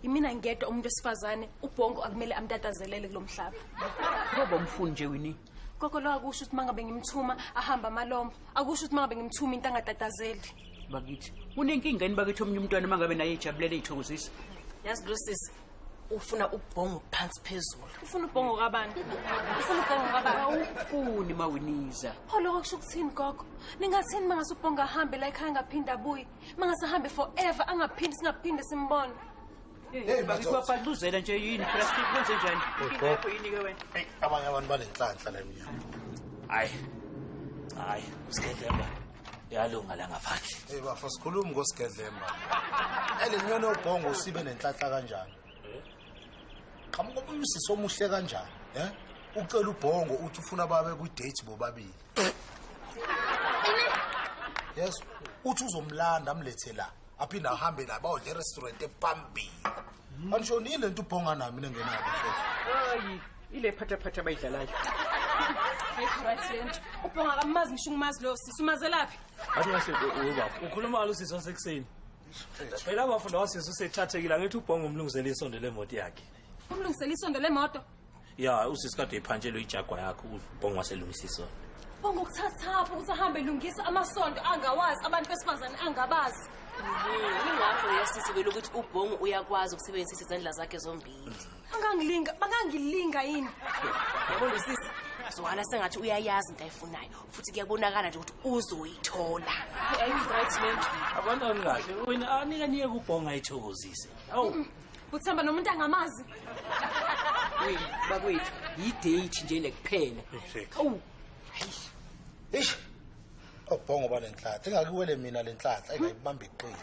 Imina ngedwa umuntu wesifazane uBhongo akumele amtatazelele kulomhlaba. Ngoba umfuni nje wini. Gogo lo akusho ukuthi mangabe ngimthuma ahamba amalombo. Akusho ukuthi mangabe ngimthuma into angatatazeli. Bakithi, unenkinga yini bakithi omunye umntwana mangabe naye ejabulele ithokozisa? Yazi lo sisi ufuna uBhongo phansi phezulu. Ufuna uBhongo kabani? Ufuna uBhongo kabani? Awufuni mawiniza. Pho lokho kusho ukuthini gogo? Ningathini mangase uBhongo ahambe la ekhaya angaphinda abuye? Mangase ahambe forever angaphindi singaphinde simbone. Hey bakithi wabhadluzela nje yini plastic kwenze njani? Inkinga yakho yini ke wena? Hey abanye abantu banenhlanhla la emnyama. Hayi. Hayi, uSigedlemba. Yalunga la ngaphandle. Hey bafa sikhuluma ngoSigedlemba. Elenyona uBhongo usibe nenhlanhla kanjani? Qhamuka umsisi omuhle kanjani, eh? Ucela uBhongo uthi ufuna babe ku date bobabili. Yes, uthi uzomlanda amlethe la. Aphinde ahambe la bayodla e-restaurant ephambili. Anishonile lento uBhongo nami mina ngenayo mfethu. Hayi, ile phathaphatha abayidlalayo. Ayikho right lento. UBhongo akamazi ngisho ukumazi lo sisi umazelaphi? Athi kahle ubaba, ukhuluma ngalo sisi wasekuseni. Phela abafunda wasisi usethathekile angithi uBhongo umlungisele isondo lemoto yakhe. Umlungisele isondo lemoto? Ya, usisi kade iphantshelwe ijagwa yakhe uBhongo waselungisa isondo. Ubhongo ukuthathaphi ukuthi ahambe elungisa amasondo angawazi abantu besifazane angabazi. Ingakho yasisi vele ukuthi uBhongo uyakwazi ukusebenzisa izandla zakhe zombili. Angangilinga, bangangilinga yini? Yabo lo sisi zwala sengathi uyayazi into ayifunayo futhi kuyabonakala nje ukuthi uzoyithola. Ayikho right lento. Abantu kahle, wena anika niye kuBhongo ayithokozise. Awu, Uthemba nomuntu angamazi. Wena bakwethu, i-date nje le kuphela. Awu, Eish. UBhongo banenhlanhla. Ingakuwele mina lenhlanhla engayibamba iqile.